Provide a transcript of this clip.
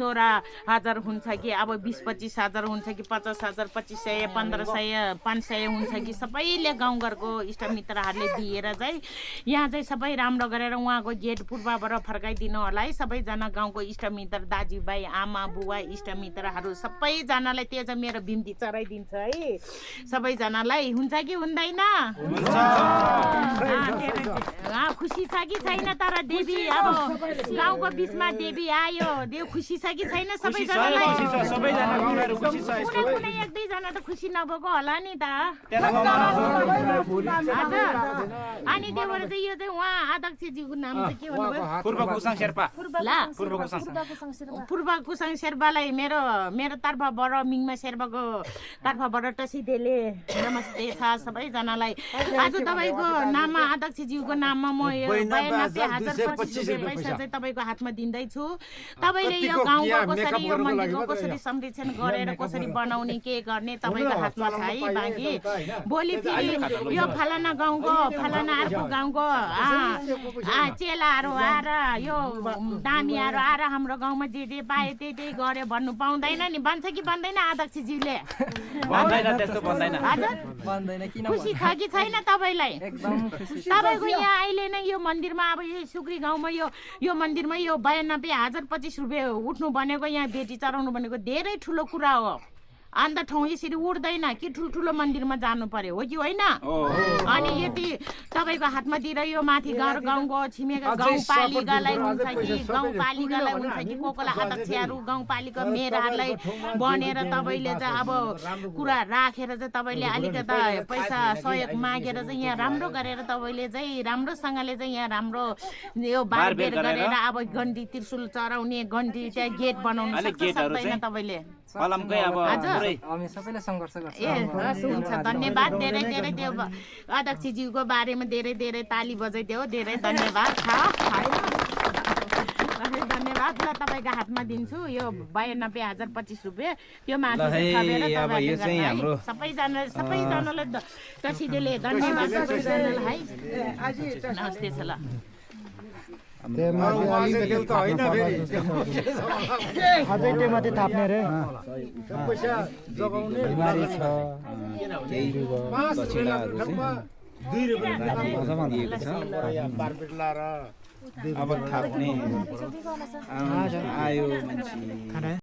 16,000 हुन्छ कि अब 20-25,000 हुन्छ कि 50,000 2500 1500 500 हुन्छ कि सबैले गाउँघरको इष्टमित्रहरूले दिएर चाहिँ यहाँ चाहिँ सबै राम्रो गरेर उहाँको गेट पूर्वबाट फर्काइदिनु होला है। सबैजना गाउँको इष्टमित्र दाजुभाइ आमा बुवा इष्टमित्रहरू सबैजनालाई त्यो चाहिँ मेरो बिन्ती चढाइदिन्छ है सबैजनालाई। हुन्छ कि हुँदैन? खुसी छ कि छैन? तर देवी अब गाउँको बिचमा देवी आयो, देव खुसी छ कि छैन सबैजनालाई? कुनै एक दुईजना त खुसी नभएको होला नि त। अनि त्योबाट चाहिँ यो चाहिँ उहाँ अध्यक्षज्यूको नाम चाहिँ के भन्नुभयो? पूर्व कुसाङ शेर्पा। पूर्व कुसाङ शेर्पालाई मेरो तर्फबाट मिङमा शेर्पाको तर्फबाट टसिदेले नमस्ते छ सबैजनालाई। आज तपाईँको नाममा अध्यक्षज्यूको नाममा म यो 92,025 रुपियाँ पैसा चाहिँ तपाईँको हातमा दिँदैछु। तपाईँले यो गाउँको कसरी यो मन्दिरको कसरी संरक्षण गरेर कसरी बनाउने के गर्ने तपाईँको हातमा छ है। बाँकी भोलि फेरि यो फलाना गाउँको फलाना अर्को गाउँको चेलाहरू आएर यो दामीहरू आएर हाम्रो गाउँमा जे पाए त्यही गरे भन्नु पाउँदैन नि? भन्छ कि भन्दैन अध्यक्षज्यूले? खुसी छ कि छैन तपाईँलाई? तपाईँको यहाँ अहिले नै यो मन्दिरमा अब यो सुक्री गाउँमा यो मन्दिरमा यो 92,025 रुपियाँ उठ्नु भनेको यहाँ भेटी चढाउनु भनेको धेरै ठुलो कुरा हो। अन्त ठाउँ यसरी उठ्दैन कि ठुल्ठुलो मन्दिरमा जानु पर्यो हो कि होइन? अनि यति तपाईँको हातमा दिएर यो माथि गाउँको छिमेकी गाउँपालिकालाई हुन्छ कि गाउँपालिकालाई हुन्छ कि कोकोला अध्यक्षहरू गाउँपालिका मेयरहरूलाई बनेर तपाईँले चाहिँ अब कुरा राखेर चाहिँ तपाईँले अलिकता पैसा सहयोग मागेर चाहिँ यहाँ राम्रो गरेर तपाईँले चाहिँ राम्रोसँगले चाहिँ यहाँ राम्रो यो बारबेर गरेर अब गन्डी त्रिशुल चढाउने गन्डी त्यहाँ गेट बनाउनु सक्दैन तपाईँले? हामी सबैले सङ्घर्ष गर्छौँ। हुन्छ धन्यवाद धेरै धेरै त्यो अध्यक्षज्यूको बारेमा धेरै धेरै ताली बजाइदियो। धेरै धन्यवाद धन्यवाद ल तपाईँको हातमा दिन्छु यो 92,025 रुपियाँ। त्यो माथि सबैजनालाई टसिदेले धन्यवाद सबैजनालाई है। नमस्ते छ ल। अझै त्यो माथि थाप्ने रे पैसा जगाउने बिमारी छ केही दक्षिणाहरू चाहिँ अब थाप्ने आयो मान्छे